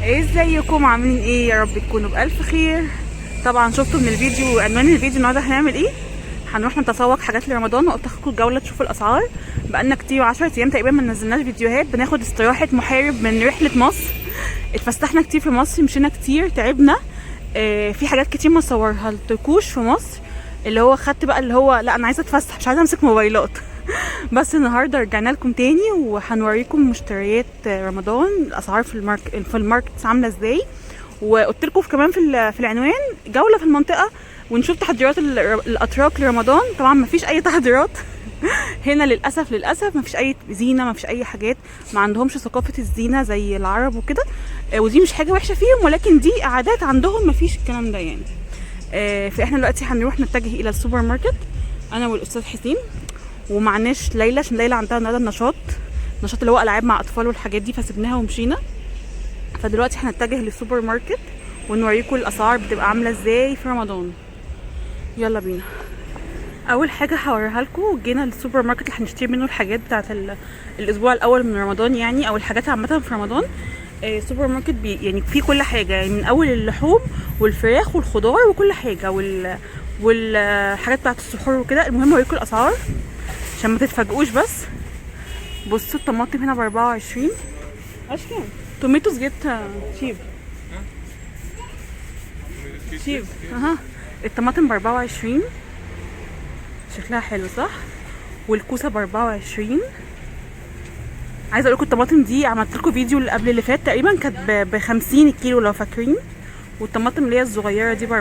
ازيكم عاملين ايه؟ يا رب تكونوا بالف خير. طبعا شفتوا من الفيديو عنوان الفيديو النهارده هنعمل ايه. هنروح نتسوق حاجات لرمضان، وقلت اخدكم جولة تشوفوا الاسعار. بقالنا كتير 10 ايام تقريبا ما نزلناش فيديوهات، بناخد استراحة محارب من رحله مصر. اتفسحنا كتير في مصر، مشينا كتير، تعبنا. في حاجات كتير ما صورها لكوش في مصر، اللي هو خدت بقى اللي هو لا انا عايزه اتفسح مش عايزه امسك موبايلات. بس النهارده رجعنا لكم تاني وهنوريكم مشتريات رمضان، الاسعار في ال market عامله ازاي. وقلت لكم كمان في العنوان جولة في المنطقة ونشوف تحضيرات الاتراك لرمضان. طبعا مفيش اي تحضيرات هنا للاسف، للاسف مفيش اي زينة، مفيش اي حاجات، ما عندهمش ثقافة الزينة زي العرب وكده. ودي مش حاجة وحشة فيهم، ولكن دي عادات عندهم، مفيش الكلام ده يعني. فاحنا دلوقتي هنروح نتجه الى السوبر ماركت انا والاستاذ حسين، ومعناش ليلى عشان ليلى عندها النهارده نشاط، نشاط اللي هو العاب مع اطفال والحاجات دي، فسيبناها ومشينا. فدلوقتي هنتجه للسوبر ماركت ونوريكم الاسعار بتبقى عامله ازاي في رمضان. يلا بينا. اول حاجة هوريها لكم، جينا للسوبر ماركت اللي هنشتري منه الحاجات بتاعه الاسبوع الاول من رمضان يعني، او الحاجات عامة في رمضان. سوبر ماركت يعني فيه كل حاجة، يعني من اول اللحوم والفراخ والخضار وكل حاجة والحاجات بتاعه السحور وكده. المهم اوريكم الاسعار عشان ما تتفاجئوش. بس بصوا الطماطم هنا ب24. اشكال tomatoes get cheap cheap. اها الطماطم ب24، شكلها حلو صح؟ والكوسه ب24. عايزه اقول لكم الطماطم دي عملت لكم فيديو اللي قبل اللي فات تقريبا، كانت ب50 الكيلو لو فاكرين. والطماطم اللي هي الصغيرة دي ب34.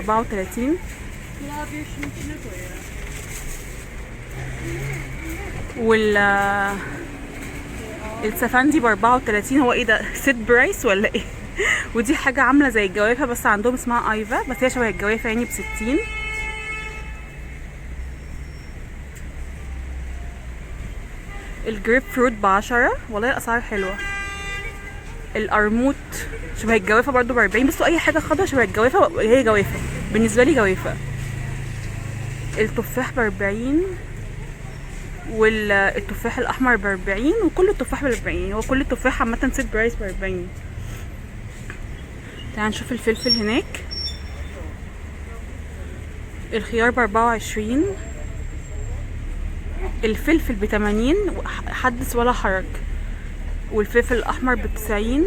وال السفندي ب34. هو ايه ده، set price ولا ايه؟ ودي حاجة عامله زي الجوافه بس عندهم اسمها ayva، بس هي شبه الجوافه يعني، ب60. الجريب فروت ب10. والله الاسعار حلوة. القرموط شبه الجوافه برضو ب40. بصوا اي حاجة خضرا شبه الجوافه هي جوافه بالنسبة لي، جوافه. التفاح ب40، والتفاح الاحمر ب40، وكل التفاح ب40. هو كل التفاح عامة set price ب40. تعال نشوف الفلفل هناك. الخيار ب24، الفلفل ب80، حدث ولا حرج. والفلفل الاحمر ب90.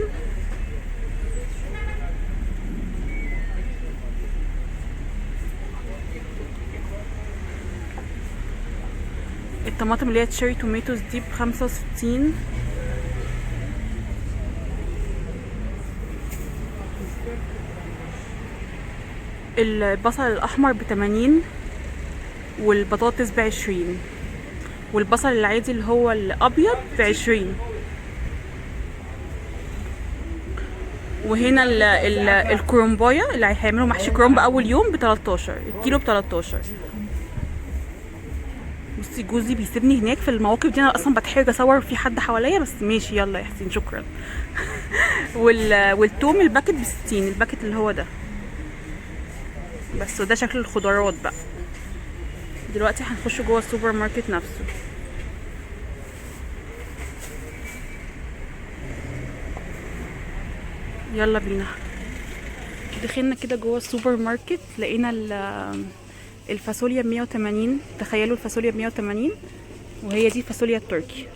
الطماطم اللي هي cherry tomatoes دي ب65. البصل الاحمر ب80، والبطاطس ب20، والبصل العادي اللي هو الابيض ب20. وهنا الكرومبايه اللي هيعملوا محشي كرومب اول يوم ب13 الكيلو، ب13. بصي جوزي بيسيبني هناك في المواقف دي، انا اصلا بتحرج اصور في حد حواليا، بس ماشي يلا يا حسين شكرا. والتوم ال packet ب60، ال packet اللي هو ده بس. وده شكل الخضروات بقى. دلوقتي هنخش جوه السوبر ماركت نفسه. يلا بينا. دخلنا كده جوه السوبر ماركت، لقينا الفاصوليا ب180. تخيلوا الفاصوليا ب180، وهي دي الفاصوليا التركي.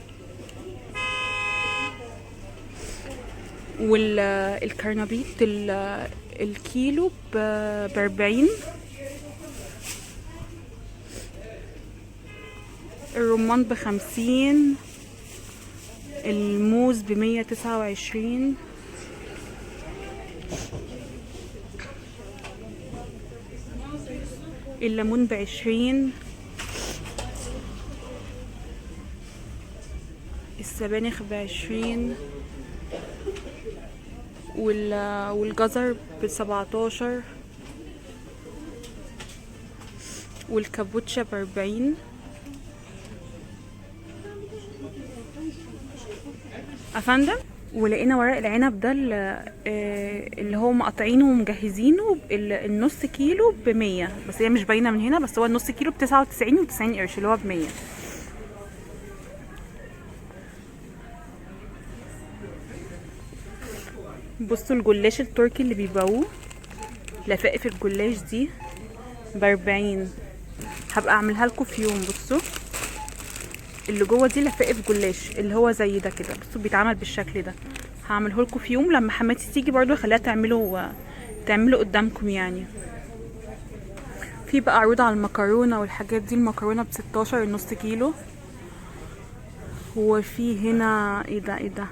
والكرنبيط الكيلو ب40. الرمان ب50، الموز ب129، الليمون ب20، السبانخ ب20، والجزر ب17، والكابوتشا ب40. افندم. ولقينا ورق العنب ده اللي هو مقطعينه ومجهزينه، النص كيلو ب100، بس هي مش باينة من هنا، بس هو النص كيلو ب99 و90 قرش اللي هو ب100. بصوا الجلاش التركي اللي بيبيعوه، لفائف الجلاش دي ب40، هبقى اعملها لكم في يوم. بصوا اللي جوه دي لفائف جلاش اللي هو زي ده كده، بصوا بيتعمل بالشكل ده. هعمله لكم في يوم لما حماتي تيجي برضو، اخليها تعمله قدامكم يعني. في بقى عروض على المكرونه والحاجات دي، المكرونه ب16 النص كيلو. وفي هنا ايه ده؟ ايه ده؟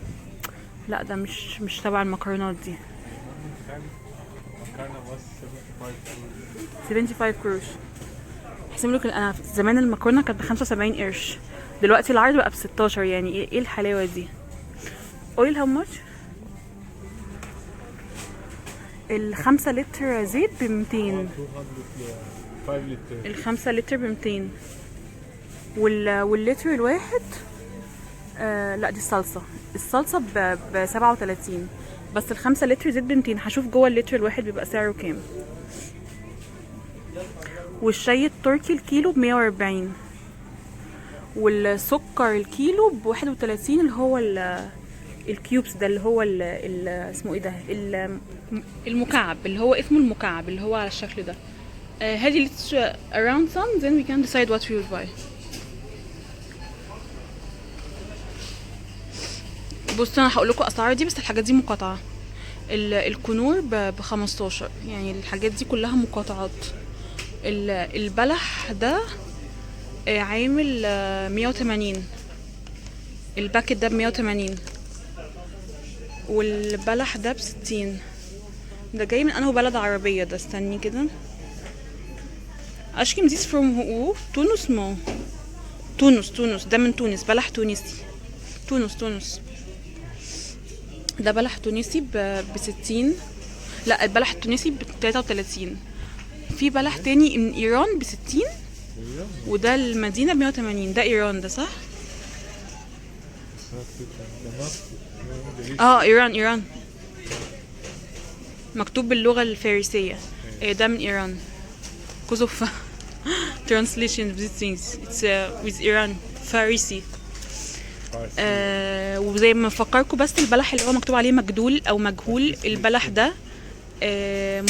لا ده مش تبع المكرونات دي. مكرونة was 75. 75 قروش. احسب لك، انا زمان المكرونه كانت ب 75 قرش، دلوقتي العرض بقى ب 16. يعني ايه الحلاوة دي؟ oil how much؟ ال5 لتر زيت ب 200. 200 5 لتر. ال5 لتر ب 200، واللتر الواحد لا دي الصلصة، الصلصة ب 37، بس ال5 لتر زيت ب 200. هشوف جوه اللتر الواحد بيبقى سعره كام. والشاي التركي الكيلو ب 140، والسكر الكيلو ب 31، اللي هو ال cubes ده، اللي هو ال اسمه ايه ده؟ المكعب، اللي هو اسمه المكعب، اللي هو على الشكل ده. هادي، let's around some, then we can decide what we will buy. بصوا انا هقول لكم اسعار دي، بس الحاجات دي مقاطعه. الكنور ب 15، يعني الحاجات دي كلها مقاطعات. البلح ده عامل 180، ال packet ده ب 180، والبلح ده ب 60. ده جاي من انه بلد عربية ده؟ استني كده. Aşkım, this from who? تونس ما تونس، تونس، ده من تونس، بلح تونسي. تونس، تونس. ده بلح تونسي ب 60. لا، البلح التونسي ب 33. في بلح تاني من ايران ب 60، وده المدينة ب 180. ده ايران ده، صح؟ اه، ايران، ايران، مكتوب باللغة الفارسية. إيه ده من ايران because of translation of these things, it's with Iran فارسي. وزي ما فكركم بس، البلح اللي هو مكتوب عليه مجدول او مجهول، البلح ده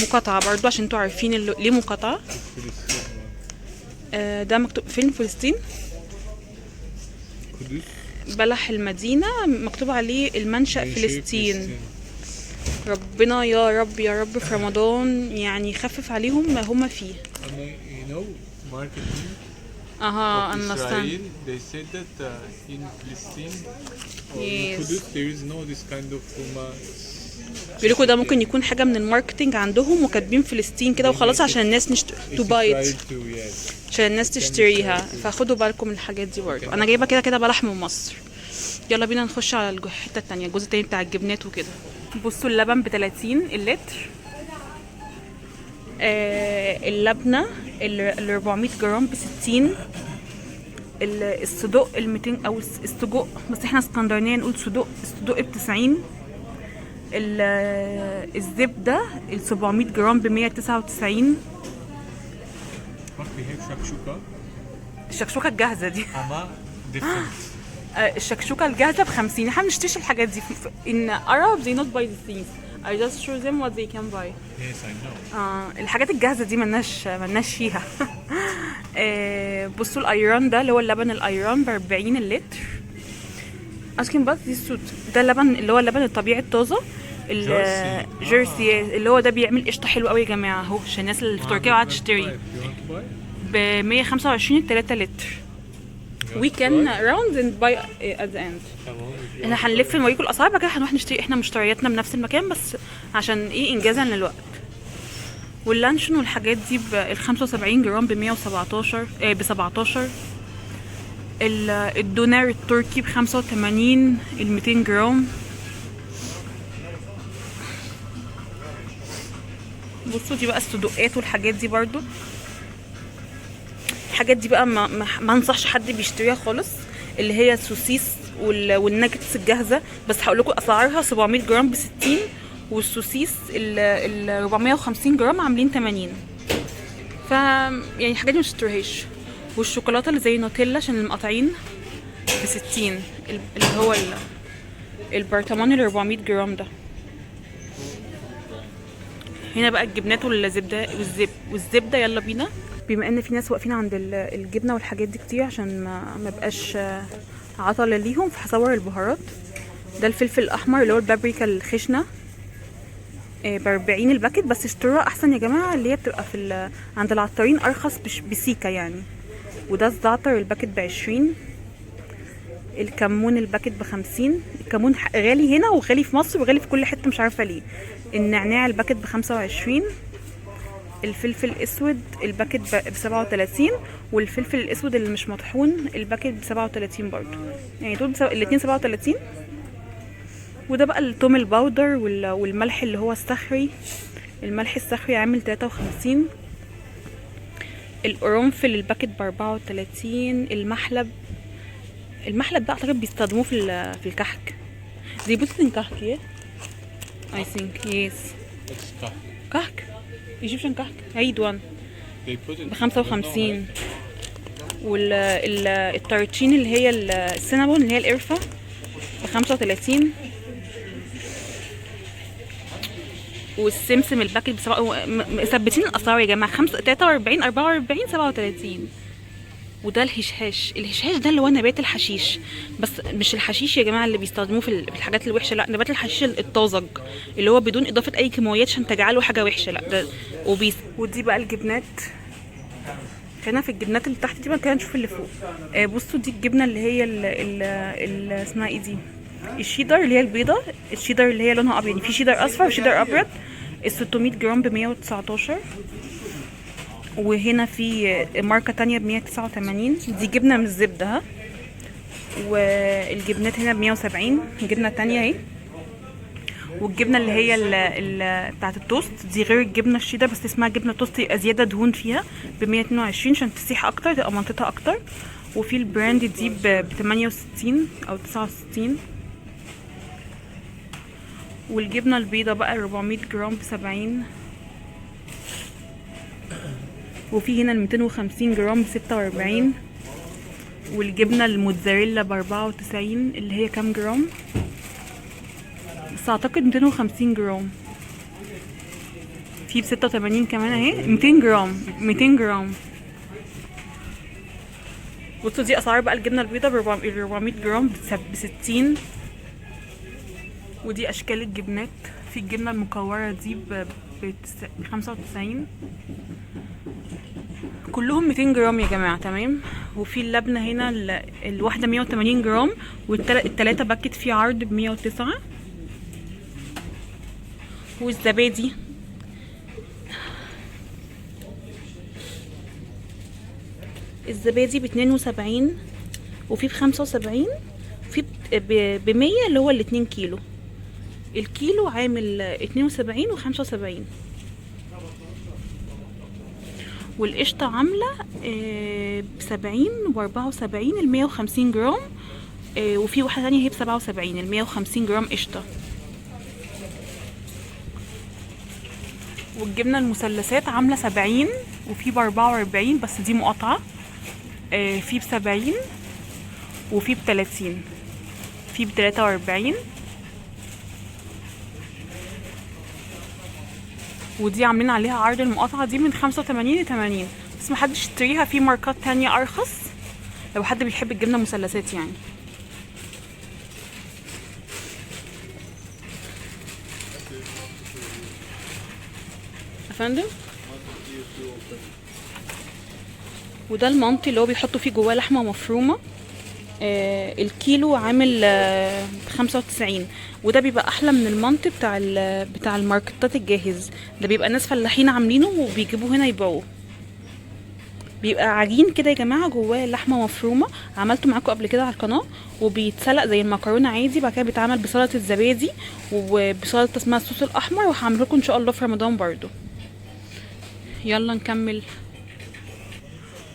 مقاطعة برضو، عشان انتوا عارفين ليه مقاطعة. ده مكتوب فين؟ فلسطين. بلح المدينة مكتوب عليه المنشأ فلسطين. ربنا يا رب يا رب في رمضان يعني يخفف عليهم ما هما فيه. And marketing of understand. Israel, they said that in Palestine or in Kudus there is no this kind of hurma. بيقولوا ده ممكن يكون حاجة من ال marketing عندهم، وكاتبين فلسطين كده وخلاص عشان الناس to buy it. Israel too, yes. عشان الناس تشتريها. فخدوا بالكم من الحاجات دي برضه. انا جايبه كده كده بلح من مصر. يلا بينا نخش على الحتة التانية، الجزء التاني بتاع الجبنات وكده. بصوا اللبن ب 30 اللتر. اللبنة ال 400 جرام ب 60. الصدق ال 200 او السجق، بس احنا اسكندرانيه نقول صدق، الصدق ب 90. الزبدة ال 700 جرام ب 199. But we have shakshuka, الشكشوكه الجاهزة دي. ama different. الشكشوكه الجاهزة ب 50. احنا ما بنشتريش الحاجات دي. In Arab they not buy these things. I just show them what they can buy. Yes, I know. الحاجات الجاهزة دي ملناش فيها. بصوا الايران ده، اللي هو اللبن الايران ب 40 اللتر. Aşkım، بس دي السوت ده اللبن اللي هو اللبن الطبيعي الطازه Jersey. Jersey، اللي هو ده بيعمل قشطه حلو قوي يا جماعه، اهو عشان الناس اللي في تركيا وقاعدة تشتري. You want to buy? ب 125 3 لتر. You we want to can buy? round and buy at the end. تمام. If you احنا want to هنلف buy. نوريكم الاسعار، بعد كده هنروح نشتري احنا مشترياتنا من نفس المكان، بس عشان ايه؟ انجازا للوقت. واللانشون والحاجات دي ب 75 جرام ب 117، ب 17. الدونار التركي ب 85 ال 200 جرام. بصوا دي بقى الصدوقات والحاجات دي برضو. الحاجات دي بقى ما انصحش حد بيشتريها خالص، اللي هي السوسيس والناجتس الجاهزه. بس هقول لكم اسعارها: 700 جرام ب 60، والسوسيس ال 450 جرام عاملين 80. ف يعني الحاجات دي ما تشتريهاش. والشوكولاته اللي زي نوتيلا عشان المقاطعين ب 60، اللي هو البرطمان ال 400 جرام ده. هنا بقى الجبنات والزبده والزبده. يلا بينا. بما ان في ناس واقفين عند الجبنة والحاجات دي كتير عشان ما بقاش عطل ليهم، فهصور البهارات. ده الفلفل الاحمر اللي هو البابريكا الخشنة ب40 ال packet، بس اشتروها احسن يا جماعة، اللي هي بتبقى في عند العطارين ارخص بسيكه يعني. وده الزعتر ال packet ب20. الكمون ال packet ب50. الكمون غالي هنا وغالي في مصر وغالي في كل حتة مش عارفه ليه. النعناع ال packet ب25. الفلفل الاسود ال packet ب37. والفلفل الاسود اللي مش مطحون ال packet ب37 برضو، يعني دول الاتنين 37. وده بقى التوم ال powder والملح اللي هو الصخري، الملح الصخري عامل 53. القرنفل ال packet ب34. المحلب، المحلب ده اعتقد بيستخدموه في الكحك. They put it in كحك yeah I think yes. What's كحك؟ كحك Egyptian كحك عيد one They put it. ب55. والترتشين اللي هي ال cinnamon اللي هي القرفة ب35. والسمسم ال packet بسبعة. مثبتين الاسعار يا جماعة، 5 43 44 37. وده الهشهاش، الهشهاش ده اللي هو نبات الحشيش، بس مش الحشيش يا جماعة اللي بيستخدموه في الحاجات الوحشة، لا نبات الحشيش الطازج اللي هو بدون اضافه اي كيماويات عشان تجعله حاجة وحشة، لا ده ودي بقى الجبنات. خلينا في الجبنات اللي تحت دي بقى كده نشوف اللي فوق. بصوا دي الجبنة اللي هي ال ال ال اسمها ايه دي، الشيدر اللي هي البيضة، الشيدر اللي هي لونها ابيض، يعني في شيدر اصفر وشيدر ابيض. ال 600 جرام ب 119. وهنا في ماركة تانية ب 189، دي جبنة من الزبدة ها. والجبنات هنا ب 170، جبنة تانية اهي. والجبنة اللي هي بتاعة التوست دي غير الجبنة الشيدر، بس اسمها جبنة توست، يبقى زيادة دهون فيها ب 122 عشان تسيح اكتر، تبقى منطقتها اكتر. وفي ال brand دي ب 68 او 69. والجبنة البيضة بقى 400 جرام ب 70. وفي هنا ال 250 جرام ب 46. والجبنة الموتزاريلا ب 94 اللي هي كام جرام؟ بس اعتقد 250 جرام. في ب 86 كمان اهي، 200 جرام، 200 جرام. بصوا دي اسعار بقى الجبنة البيضة ب 400 جرام ب 60. ودي اشكال الجبنات، في الجبنة المكورة دي ب 95، كلهم 200 جرام يا جماعة تمام. وفي اللبنة هنا الواحدة 180 جرام، والتلاتة packet فيه عرض ب 109. والزبادي الزبادي ب72، وفي ب75، وفي ب100 اللي هو الاتنين كيلو. الكيلو عامل 72 و75. والقشطة عاملة ب70 و74 ال150 جرام، وفي واحدة تانية هي ب77 ال150 جرام قشطة. والجبنة المثلثات عاملة 70، وفي ب44 بس دي مقاطعة، في ب70، وفي ب30، في ب43. ودي عاملين عليها عرض المقاطعة دي من 85 ل 80، بس محدش يشتريها، في ماركات تانية أرخص لو حد بيحب الجبنة المثلثات يعني. أفندم؟ وده المنطي اللي هو بيحطوا فيه جواه لحمة مفرومة، الكيلو عامل 95. وده بيبقى احلى من المنطي بتاع الماركتات الجاهز، ده بيبقى ناس فلاحين عاملينه وبيجيبوه هنا يبيعوه. بيبقى عجين كده يا جماعة جواه لحمه مفرومه، عملته معاكم قبل كده على القناة، وبيتسلق زي المكرونه عادي، بعد كده بيتعمل بسلطه الزبادي وبسلطه اسمها الصوص الاحمر، وهعمله لكم ان شاء الله في رمضان برضو. يلا نكمل.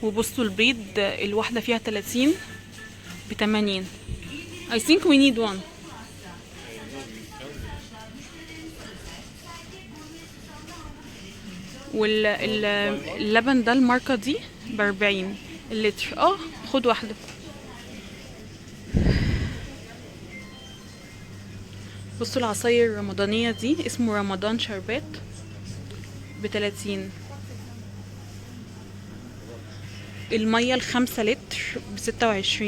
وبصوا البيض الواحدة فيها 30 ب80. I think we need one. واللبن ده الماركة دي ب40 اللتر. خد واحدة. بصوا العصاير الرمضانية دي اسمه رمضان شربات، ب30. المية ال5 لتر ب26.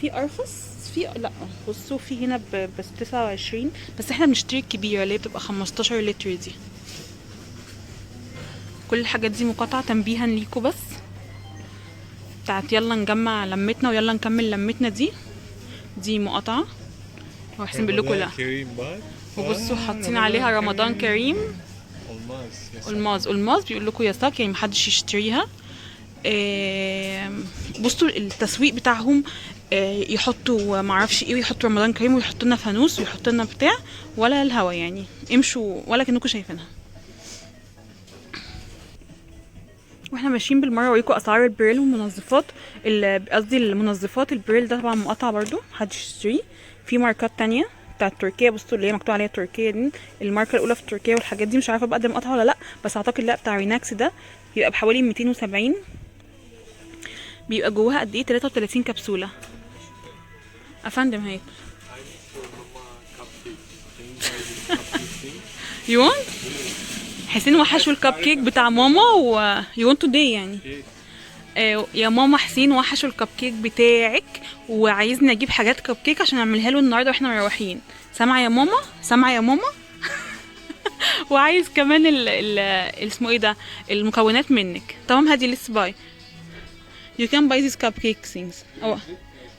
في ارخص، في لا بصوا في هنا ب 29، بس احنا بنشتري الكبيرة اللي هي بتبقى 15 لتر دي. كل الحاجات دي مقاطعه، تنبيها ليكوا بس، بتاعت يلا نجمع لمتنا ويلا نكمل لمتنا دي، دي مقاطعه. هو حسين بيقول لكم لا. كريم bak. وبصوا حاطين عليها رمضان كريم. Olmaz. Yasak. Olmaz olmaz بيقول لكم yasak، يعني محدش يشتريها. بصوا التسويق بتاعهم، يحطوا معرفش ايه ويحطوا رمضان كريم ويحطوا لنا فانوس ويحطوا لنا بتاع ولا الهوا، يعني امشوا ولا كأنكم شايفينها. واحنا ماشيين بالمرة اوريكم اسعار البريل والمنظفات، قصدي المنظفات. البريل ده طبعا مقطع برضو محدش يشتريه. في ماركات تانية بتاعت تركيا، بصوا اللي هي مكتوب عليها تركيا دي، الماركة الاولى في تركيا والحاجات دي، مش عارفه بقى ده مقطع ولا لا، بس اعتقد لا. بتاع ريناكس ده بيبقى بحوالي 270، بيبقى جواها قد ايه؟ 33 كبسولة. افندم هات. I need for mama cupcake. Can you buy this cupcake thing? You want؟ حسين وحشوا الكب كيك بتاع ماما و you want today يعني. Yes. يا ماما حسين وحشوا الكب كيك بتاعك وعايزني اجيب حاجات كب كيك عشان اعملها له النهارده واحنا مروحين. سامعه يا ماما؟ سامعه يا ماما؟ وعايز كمان ال اسمه ايه ده، المكونات منك. تمام هادي، let's buy. You can buy these cupcake things. أو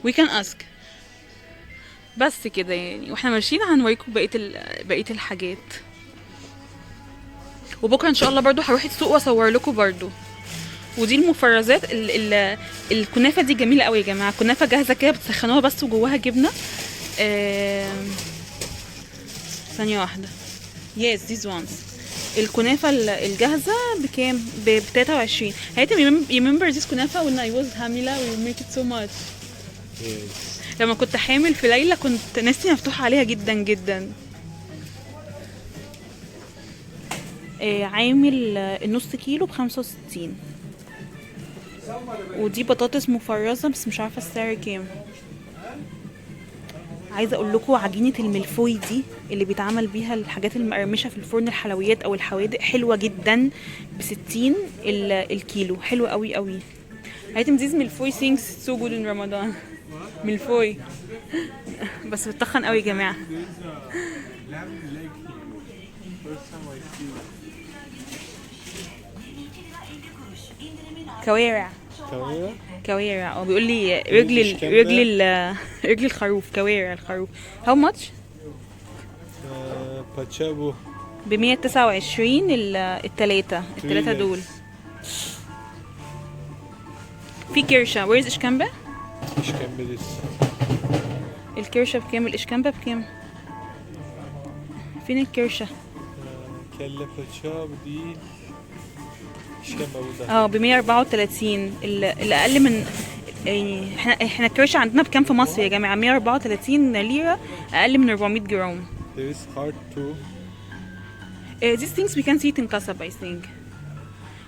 we can ask. بس كده يعني. واحنا ماشيين هنوريكم بقية الحاجات. وبكره ان شاء الله برضو هروح السوق واصور لكم برضو. ودي المفرزات، ال الكنافه دي جميلة قوي يا جماعة، كنافه جاهزة كده بتسخنوها بس وجواها جبنه. ثانية واحدة. Yes these ones. الكنافه الجاهزة بكام؟ ب 23. هيتم you remember this كنافه when I was hamila we make it so much. Yes. لما كنت حامل في ليلى كنت نفسي مفتوحة عليها جدا جدا. عامل النص كيلو ب65. ودي بطاطس مفرزه بس مش عارفه السعر كام. عايزه اقول لكم عجينه الملفوي دي اللي بيتعمل بيها الحاجات المقرمشه في الفرن، الحلويات او الحوادق، حلوة جدا ب60 الكيلو، حلوة قوي قوي. هيتم these ملفوي things so good in Ramadan. ملفوي بس بتخن قوي يا جماعة. There is a lamb leg here. First time I see. كوارع. كوارع؟ كوارع. بيقول لي رجل رجل رجل الخروف، كوارع الخروف. How much؟ Parça bu. ب 129 التلاتة دول. في كرشة. Where is إشكامبة؟ إشكامبة this. الكرشة بكام؟ الإشكامبة بكام؟ فين الكرشة؟ Kelle paça bu değil. إشكامبة burada. ب 134. الأقل من يعني احنا الكرشة عندنا بكام في مصر يا جماعة؟ 134 ليرة، أقل من 400 جرام. There is hard to. These things we can see it in kasab I think.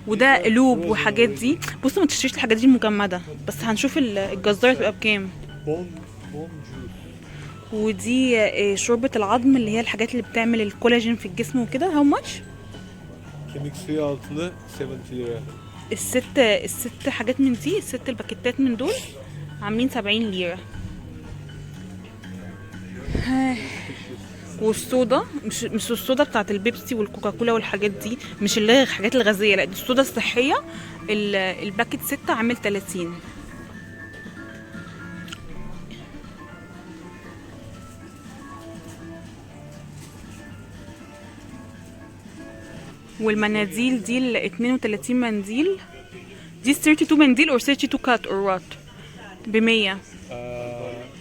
وده قلوب وحاجات دي. بصوا ما تشتريش الحاجات دي المجمدة، بس هنشوف الجزارة تبقى بكام. Bone juice. ودي شوربة العظم اللي هي الحاجات اللي بتعمل الكولاجين في الجسم وكده. How much؟ Kemik suyu altılı 70 lira. الست حاجات من دي، الست الباكيتات من دول عاملين 70 ليرة. والصودا مش الصودا بتاعت البيبسي والكوكاكولا والحاجات دي، مش اللي هي الحاجات الغازية، لا دي الصودا الصحية. ال packet 6 عامل 30. والمناديل دي ال 32 منديل، دي 32 منديل or 32 cut or what؟ ب 100.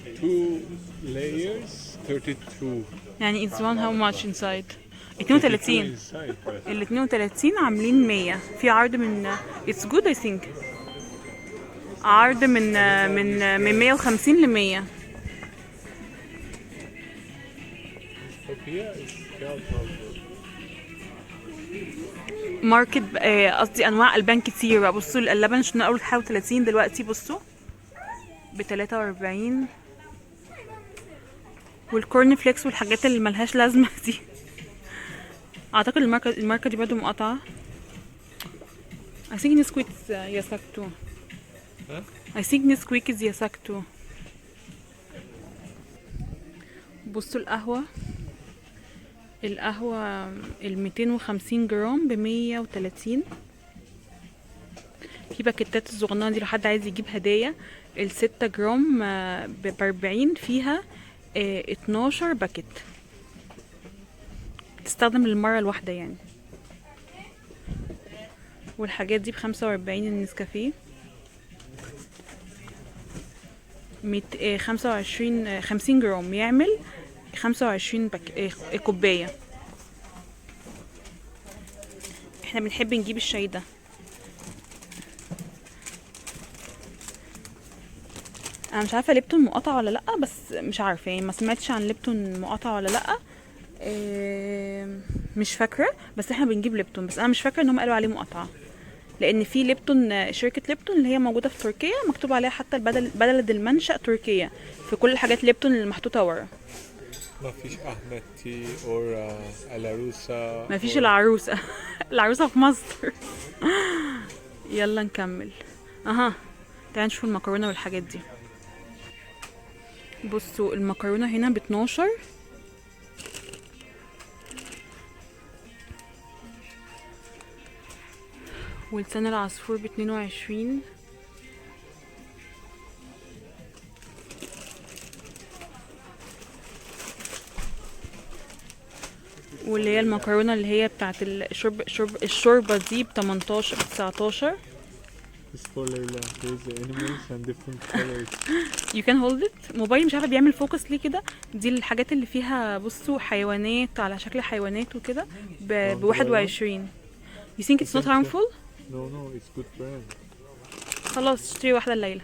2 layers 32. يعني it's one how much inside؟ 32. Inside. ال 32 عاملين 100. في عرض من it's good I think. عرض من 150 ل 100. Papaya is kağıt havlu. ماركت، قصدي انواع البان كتير بقى. بصوا اللبن شفنا اول حاجة 30، دلوقتي بصوا ب 43. والكورن فليكس والحاجات اللي ملهاش لازمه دي اعتقد الماركة دي برضو مقاطعة. I think Nesquik is yasak too. Huh? I think Nesquik is yasak too. بصوا القهوة، القهوة ال 250 جرام ب 130. في باكيتات الصغننة دي لو حد عايز يجيب هدايا، ال6 جرام ب 40، فيها 12 باكيت، تستخدم للمرة الواحدة يعني. والحاجات دي ب45 النسكافيه، 25، 50 جرام يعمل 25 كوباية. احنا بنحب نجيب الشاي ده. انا مش عارفة ليبتون مقاطعة ولا لأ، بس مش عارفة يعني، ما سمعتش عن ليبتون مقاطعة ولا لأ، مش فاكرة، بس احنا بنجيب ليبتون، بس انا مش فاكرة ان هم قالوا عليه مقاطعة، لان في ليبتون، شركة ليبتون اللي هي موجودة في تركيا مكتوب عليها حتى بلد المنشأ تركيا في كل الحاجات ليبتون اللي محطوطة ورا. ما فيش Ahmed tea or العروسة. ما فيش العروسة. العروسة في مصر. يلا نكمل. تعالوا نشوف المكرونة والحاجات دي. بصوا المكرونة هنا ب12، ولسان العصفور ب22. واللي هي المكرونة اللي هي بتاعت الشوربة دي ب18، ب19. It's for Layla. There is the animals and different colors. You can hold it. موبايلي مش عارفة بيعمل focus ليه كده. دي الحاجات اللي فيها بصوا حيوانات على شكل حيوانات وكده ب21. You think it's not harmful? No, no, it's good brand. خلاص اشتري واحدة الليلة.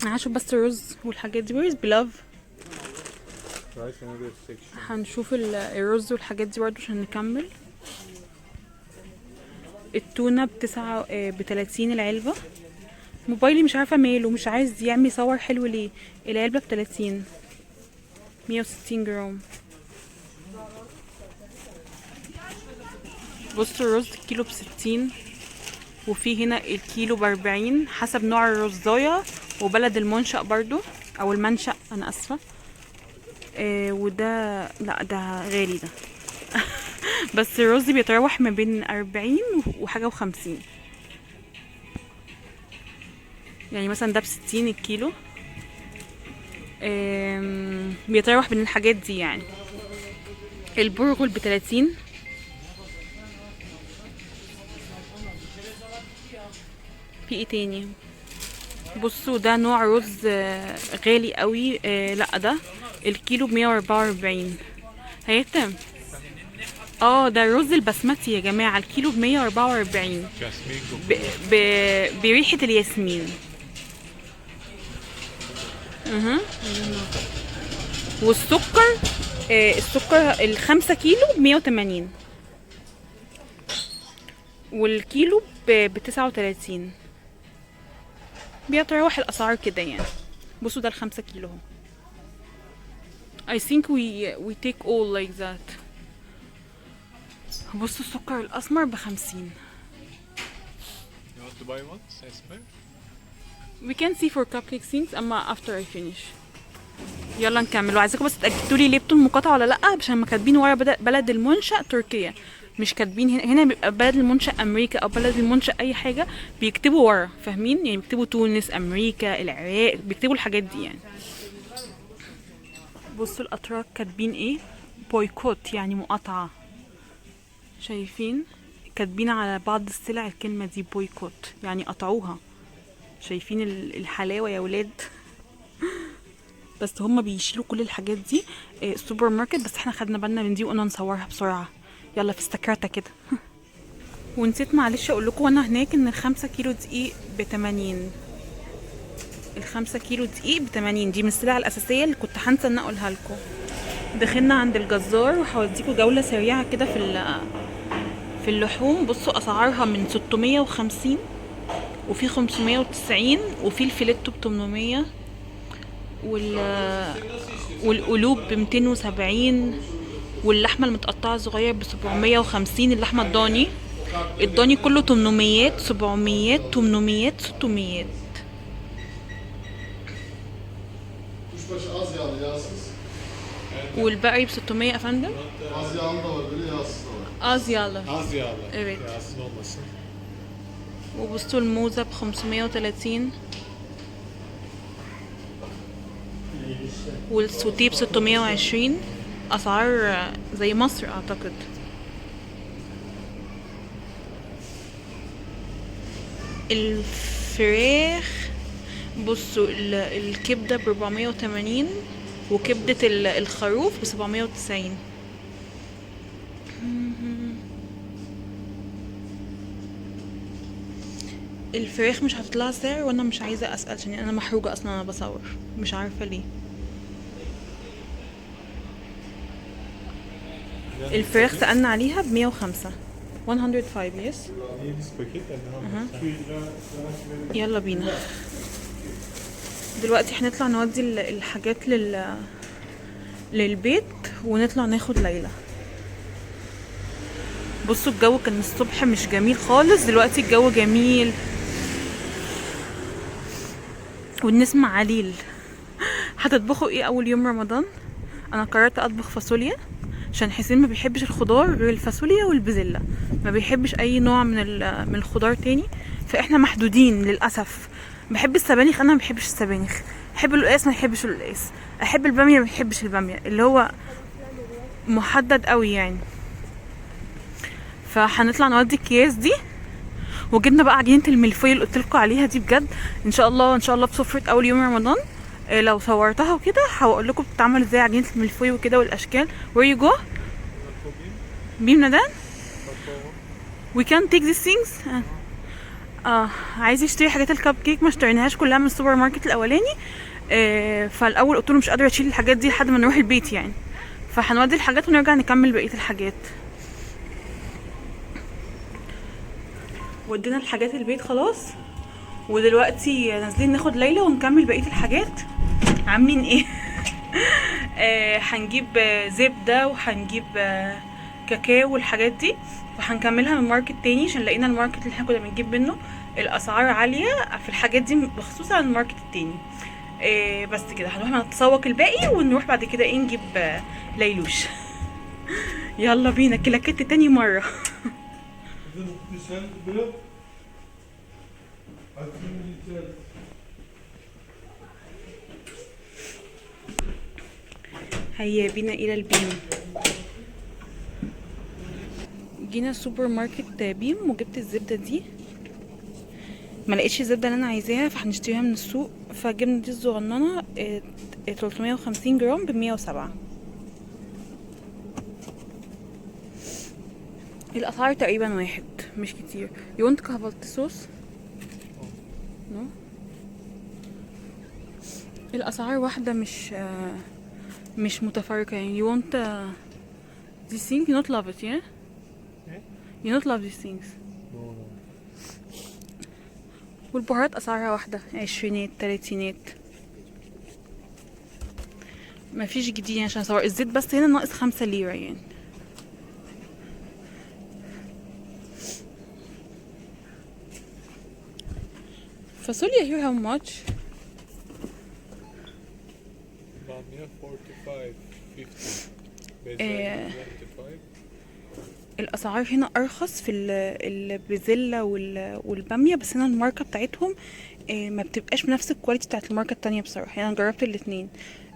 انا هشوف بس الرز والحاجات دي. Where is beloved? Rice another section. هنشوف الرز والحاجات دي برضه عشان نكمل. التونة ب30 العلبة. موبايلي مش عارفة ماله، مش عايز يعمل صور حلو ليه. العلبة ب30، 160 جرام. بصوا الرز الكيلو ب60، وفي هنا الكيلو ب40 حسب نوع الرزاية وبلد المنشأ برضو، أو المنشأ أنا آسفة. وده لا ده غالي ده. بس الرز بيتراوح ما بين 40 وحاجة وخمسين، يعني مثلا ده ب60 الكيلو. بيتراوح بين الحاجات دي يعني. البرغل ب30. في ايه تاني؟ بصوا ده نوع رز غالي قوي. لا ده الكيلو ب144. هيتم. ده الرز البسمتي يا جماعة، الكيلو ب144. بريحة الياسمين. والسكر، السكر ال5 كيلو ب180، والكيلو ب39. بيتراوح الأسعار كده يعني. بصوا ده ال5 كيلو اهو. I think we take all like that. بصوا السكر الأسمر ب50. You want to buy one? أسمر? We can see for cupcake things أما after I finish. يلا نكمل. وعايزاكم بس تأكدوا لي ليبتون مقاطعة ولا لأ، عشان ما كاتبين ورا بلد المنشأ تركيا، مش كاتبين هنا. هنا بيبقى بلد المنشأ أمريكا أو بلد المنشأ أي حاجة بيكتبوا ورا، فاهمين؟ يعني بيكتبوا تونس، أمريكا، العراق، بيكتبوا الحاجات دي يعني. بصوا الأتراك كاتبين إيه؟ boycott يعني مقاطعة. شايفين؟ كاتبين على بعض السلع الكلمة دي boycott يعني قطعوها. شايفين الحلاوة يا ولاد؟ بس هما بيشيلوا كل الحاجات دي، السوبر ماركت، بس احنا خدنا بالنا من دي وقلنا نصورها بسرعة. يلا في استكرتة كده. ونسيت معلش اقول لكم وانا هناك ان ال5 كيلو دقيق ب80. ال5 كيلو دقيق ب80 دي من السلع الاساسية اللي كنت هنسى ان اقولها لكم. دخلنا عند الجزار وهوديكم جولة سريعة كده في اللحوم. بصوا اسعارها من 650، وفي 590، وفي الفيليتو ب800، والقلوب ب270، واللحمة المتقطعة صغير ب 750. اللحمة الضاني، الضاني كله 800، 700، 800، 600. Kuşbaşı az yağlı, yağsız. والبقري ب 600 يا فندم. Az yağlı da var, böyle yağsız da var. Az yağlı. Az yağlı. Evet. Yağsız olmasın. وبصوا الموزة ب 530، والسوتيه ب 620. أسعار زي مصر أعتقد. الفراخ بصوا الكبدة ب 480، وكبدة الخروف ب 790. الفراخ مش هتطلع سعر، وانا مش عايزه اسال عشان انا محروجه اصلا، انا بصور مش عارفه ليه. الفراخ سالنا عليها ب 105، 105. Yes. This paket and how much? يلا بينا دلوقتي هنطلع نودي الحاجات للبيت، ونطلع ناخد ليلى. بصوا الجو كان الصبح مش جميل خالص، دلوقتي الجو جميل والنسمة عليل. هتطبخوا ايه اول يوم رمضان؟ انا قررت اطبخ فاصوليا عشان حسين ما بيحبش الخضار غير الفاصوليا والبزلة، ما بيحبش اي نوع من الخضار تاني، فاحنا محدودين للاسف. بحب السبانخ، انا ما بحبش السبانخ. بحب القلقاس، ما بحبش القلقاس. احب الباميه، ما بحبش الباميه، اللي هو محدد قوي يعني. فهنطلع نودي الكياس دي، وجبنا بقى عجينه الملفيه اللي قلت لكم عليها دي، بجد ان شاء الله ان شاء الله بسفره اول يوم رمضان، لو صورتها وكده هقول لكم بتتعمل ازاي عجينه الملفيه وكده والاشكال. Where you go؟ BİM neden؟ We can take these things. عايز يشتري حاجات الكب كيك، ما اشتريناهاش كلها من السوبر ماركت الاولاني، فالاول قلت له مش قادرة اشيل الحاجات دي لحد ما نروح البيت يعني، فهنودي الحاجات ونرجع نكمل بقية الحاجات. ودينا الحاجات البيت خلاص، ودلوقتي نازلين ناخد ليلى ونكمل بقية الحاجات. عاملين ايه؟ هنجيب زبدة وهنجيب كاكاو والحاجات دي، وهنكملها من ماركت تاني عشان لقينا الماركت اللي احنا كنا بنجيب منه الاسعار عالية في الحاجات دي، بخصوصا عن الماركت التاني. بس كده هنروح نتسوق الباقي ونروح بعد كده ايه نجيب ليلوش. يلا بينا كلاكيت تاني مرة. هيا بينا الى البيم. جينا السوبر ماركت بيم وجبت الزبدة دي، ما لقيتش الزبدة اللي انا عايزاها فهنشتريها من السوق، فجبنا دي الصغننه، 350 جرام ب 107. الاسعار تقريبا واحد، مش كتير. You want kahvaltı sauce؟ No. الاسعار واحدة، مش متفرقة يعني. You want this thing؟ You not love it, yeah? You not love these things. No, no. والبهارات اسعارها واحدة، عشرينات تلاتينات، مفيش جديد يعني عشان اصور. الزيت بس هنا ناقص 5 ليرة يعني. فاصوليا here how much؟ Bamya 45.50. Bezelye 25. الاسعار هنا ارخص في البزله والباميه، بس هنا الماركة بتاعتهم ما بتبقاش بنفس ال quality بتاعت الماركة التانية بصراحة يعني. انا جربت الاتنين،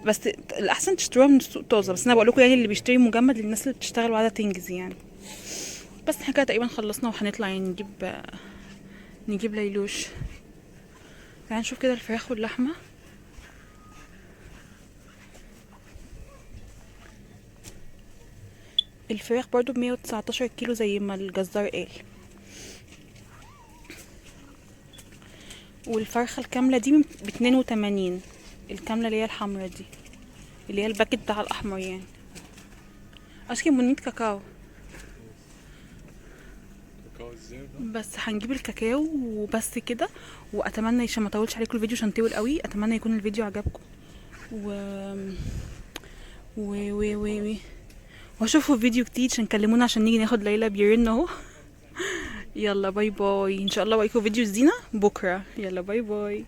بس الاحسن تشتروها من السوق طازة، بس انا بقول لكم يعني اللي بيشتري مجمد للناس اللي بتشتغل وعاده تنجز يعني. بس احنا كده تقريبا خلصنا وهنطلع يعني نجيب ليلوش. تعالوا نشوف كده الفراخ واللحمة. الفراخ برضو ب119 كيلو زي ما الجزار قال، والفرخة الكاملة دي ب82، الكاملة اللي هي الحمرا دي اللي هي ال packet بتاع الأحمر يعني. Aşkım we need kakao. Kakao is there, no? بس هنجيب الكاكاو وبس كده. واتمنى عشان ما اطولش عليكم الفيديو عشان طويل قوي، اتمنى يكون الفيديو عجبكم و و و و, و. واشوفكم في فيديو جديد عشان كلمونا عشان نيجي ناخد ليلى، بيرن اهو. يلا bye bye، ان شاء الله اوريكم فيديو زينة بكرة. يلا bye bye.